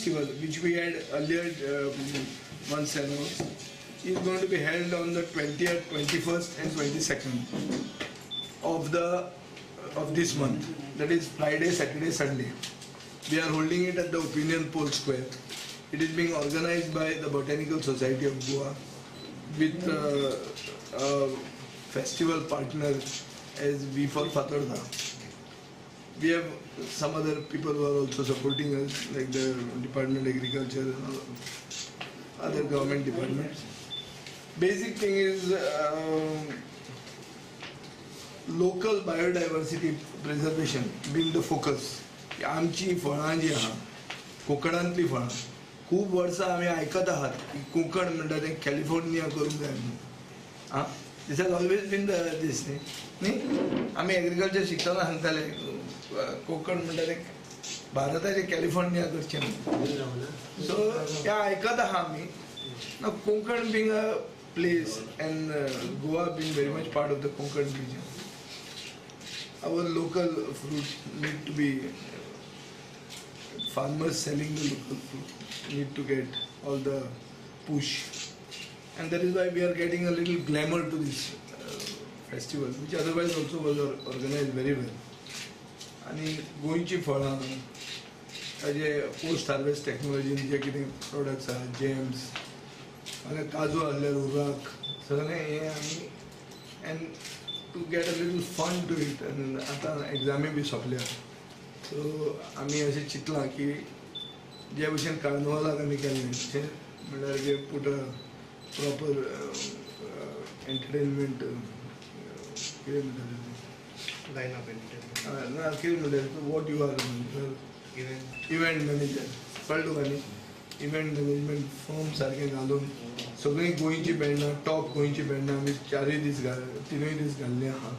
festival, which we had earlier once announced, is going to be held on the 20th, 21st and 22nd of this month. That is Friday, Saturday, Sunday. We are holding it at the Opinion Poll Square. It is being organized by the Botanical Society of Goa with a festival partner as V for Fatorda. We have some other people who are also supporting us, like the Department of Agriculture and other government departments. Basic thing is local biodiversity preservation being the focus. आमची फळां जी आहा, कोकणांतली फळां, खूब वर्सां आमी आयकत आहात की कोंकण म्हणटा तें कॅलिफोर्निया करूंक जाय म्हणून. आं, this has always been the this न्ही न्ही आमी एग्रीकल्चर शिकतना सांगताले कोंकण म्हणटा तें भारताचें कॅलिफोर्निया करचें म्हणून. सो तें आयकत आहा आमी. Konkan being a place and Goa being very much part of the Konkan region, our local fruit need to be, farmers selling the local fruit need to get all the push, and that is why we are getting a little glamour to this festival, which otherwise also was organized very well. आनी गोंयची फळां, ताजे post harvest टॅक्नोलॉजीन जे कितें products आहा, James, मागीर काजू आहल्यार उराक, सगळें हें आमी and to get a little fun to it. आनी आतां एग्जामी बी सोंपल्या, सो आमी अशें चिंतलां की जे भशेन कार्नवालाक आमी केल्लें तशें म्हणल्यार जे पुट अ प्रॉपर एंटरटेनमेंट, कितें म्हणटा तें, लायन अप एंटरटेनमेंट ना कितें म्हणटा what you are event manager, कळ्ळें तुका न्ही? इव्हेंट मॅनेजमेंट फर्म सारकें घालून सगळीं गोंयचीं बँडां, टॉप गोंयचीं बँडां आमी चारूय दीस घाल तिनूय दीस घाल्लीं आहा,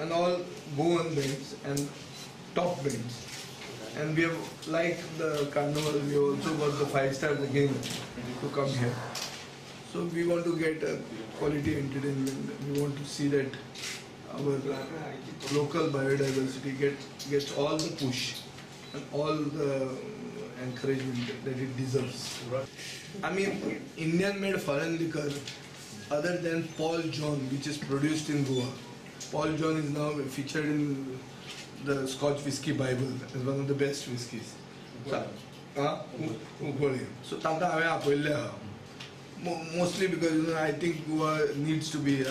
and all Goan bands and top bands. And we have, like the carnival, we also got the 5 stars again to come here. So we want to get a quality entertainment. We want to see that our local biodiversity gets all the push and all the encouragement that it deserves. I mean, Indian made foreign liquor other than Paul John, which is produced in Goa. Paul John is now featured in the Scotch Whisky Bible as one of the best whiskies. So तांकां हांवें आपयल्लें आहा, mostly because I think Goa needs to be.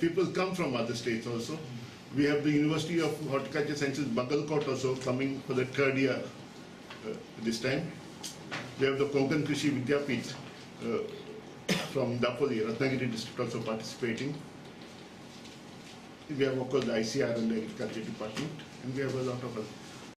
People come from other states also. We have the University of Horticulture Sciences Bagalkot also coming for the third year this time. We have the Konkan Krishi Vidyapith from Dapoli, Ratnagiri district also participating. We have of course the ICR and the Agriculture Department, and we have a lot of other.